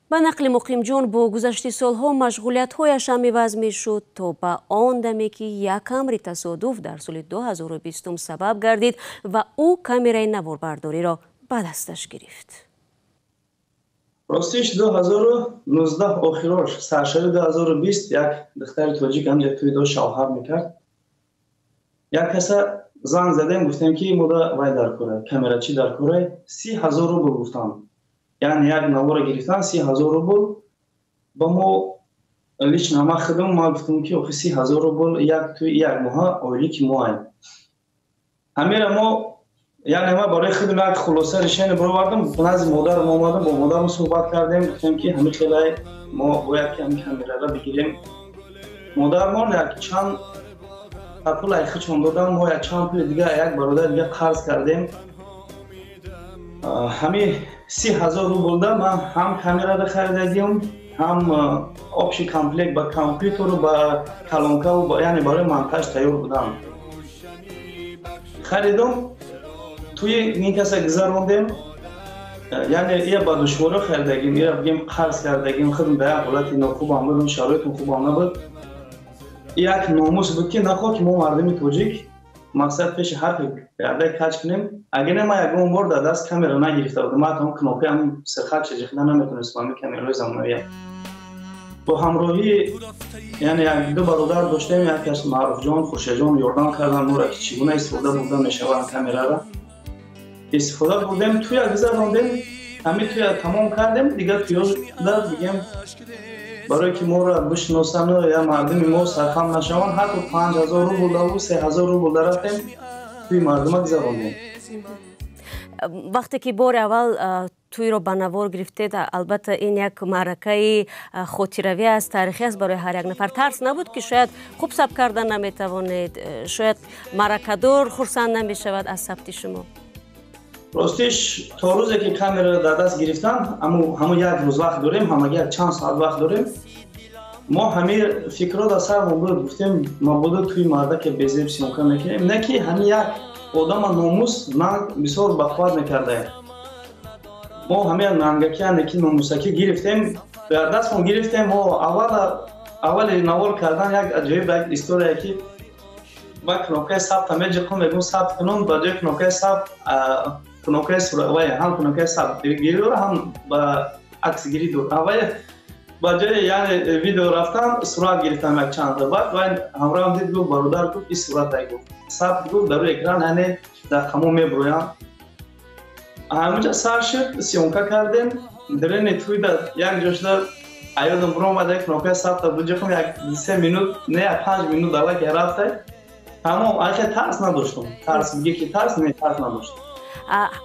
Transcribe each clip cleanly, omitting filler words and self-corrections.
Ба нақли Муқимҷон, бо гузашти солҳо машғулиятҳояш ҳам иваз мешуд, то ба он даме, ки як амри тасодуф дар соли 2020 сабаб гардид ва ӯ камераи наворбардориро ба дасташ гирифт. Ростиш, 2019 охирош, саршави 2020 як духтари тоҷик ҳамҷа тӯй дошт, шавҳар мекард. Як каса занг задем, гуфтем, ки мода вай дар кора, камерачӣ дар кора. 30 000 рубл гуфтам, яъне як навора гирифтан 30 000 рубл. Ба мо лично, ма худам ма гуфтам, ки охи, 30 000 рубл як тӯи як моҳа ойлики моай. Ҳамира мо, яъне ма барои худам як хулоса, решение баровардам. Назди модарам омадам, бо модарам суҳбат кардем, гуфтем, ки ҳамин хелай, мо бояд ки ҳамин камерара бигирем. Модармон як чанд пул айхичон додам, мо як чанд пули дига як бародари дига қарз кардем. Ҳамин 30 000 рублда ман ҳам камерара харидагиам, ҳам общий комплект ба компютеру, ба колонкаву, яъне барои монтаж тайёр будам, харидам. Туи ин каса гузарондем, яъне ия ба душворӣ харидагим, ира бигем, қарз кардагим. Худам дар як ҳолати нохубам будам, шароитам хубам набуд. Як номус буд, ки нахоҳ ки мо мардуми тоҷик мақсад пеши ҳарфи гардай кач кунем. Агар не, ман ягон бор дар даст камера нагирифта будам, ман ҳатто кнопкаи ҳам сирхат чиҷиқида наметонистам. Ҳамин камераҳои замонавия бо ҳамроҳӣ, яъне як ду бародар доштем, якаш Маъруфҷон, Хуршедҷон, ёрдам кардан моро, ки чӣ гуна истифода бурда мешавад камерара. Истифода бурдем, туя гузарондем, ҳамин туя тамом кардем. Дигар туёда бигем, барое ки моро бишиносану я мардуми мо сархам нашаванд, ҳатто 5000 рубл даву 3000 рубл дарафтем, туи мардума гузарондем. Вақте ки бори аввал тӯйро ба навор гирифтед, албатта, ин як маъракаи хотиравӣ аст, таърихӣ аст барои ҳар як нафар. Тарс набуд, ки шояд хуб сабт карда наметавонед, шояд маъракадор хурсанд намешавад аз сабти шумо? Ростиш, то рӯзе ки камераро дар даст гирифтам, ҳамун як рӯз вақт дорем, ҳамагӣ як чанд соат вақт дорем, мо ҳамин фикрро дар сармон буд. Гуфтем, мабодо тӯи мардаке безеб съёмка мекунем, не ки ҳамин як одама номус нанг бисёр бақувват мекардаем. Мо ҳамин нангаки, яъне ки номусакӣ гирифтем, дар дастмон гирифтем. Мо аввали навор кардан як аҷоиб як история, ки ба кнопкаи сабта меҷиқум, мегум, сабт кунум. Ба ҷои кнопкаи сабт кнопкаи вай, ҳам кнопкаи сабтгирӣ дора, ҳам ба аксгирӣ дора. Вай ба ҷои, яъне, видео рафтан, сурат гирифтам як чанда. Баъд вай ҳамроҳам дид, гуфт: «Бародар, — гуфт, — ин суратай», гуфт, «сабт», гуфт, «дар рӯи экран, яъне рақамҳо мебуроянд». Ҳаминҷа сар шуд, съёмка кардем. Дрени туйда як ҷо шуда, аёдам буромада, кнопкаи сабта буҷиқум, як 3 минут, не, як 5 минут аллакай рафта, тамом. Аллакай тарс надоштум. Тарс биге ки тарс не, тарс надоштум.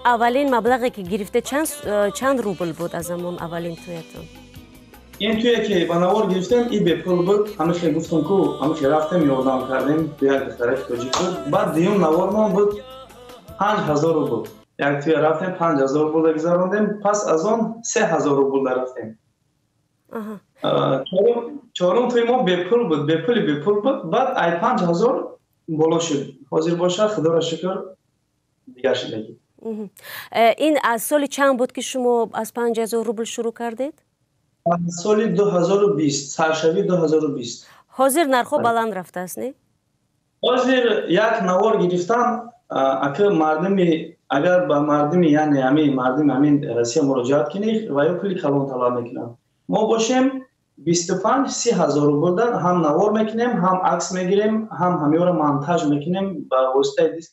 Аввалин маблағе ки гирифте, чанд рубл буд аз ҳамон аввалин тӯятон? Ин туе ки ба навор гирифтем, и бепул буд. Ҳамихе гуфтум ку, ҳамихе рафтем, ёрдам кардем, ту як духтараки тоҷик буд. Баъд дуюм навормон буд 5000 рубл. Як туя рафтем, 5000 рублда гузарондем. Пас аз он 3000 рублда рафтем. Чорум туи мо бепул буд, бепули бепул буд. Баъд ай 5000 боло шуд. Ҳозир бошад, худоро шукр, дигар шудагӣ. Ин аз соли чанд буд, ки шумо аз 5000 рубл шурӯъ кардед? Соли 2020, саршави 2020. Ҳозир нархҳо баланд рафтааст, не? Ҳозир як навор гирифтан, ака, мардуми, агар ба мардуми, яъне ҳамин мардуми ҳамин Россия муроҷиат кунӣ, ва ё пули калон талаб мекунанд. Мо бошем, 25-30 ҳазор рублда ҳам навор мекунем, ҳам акс мегирем, ҳам ҳамёро монтаж мекунем ба воситаи диск.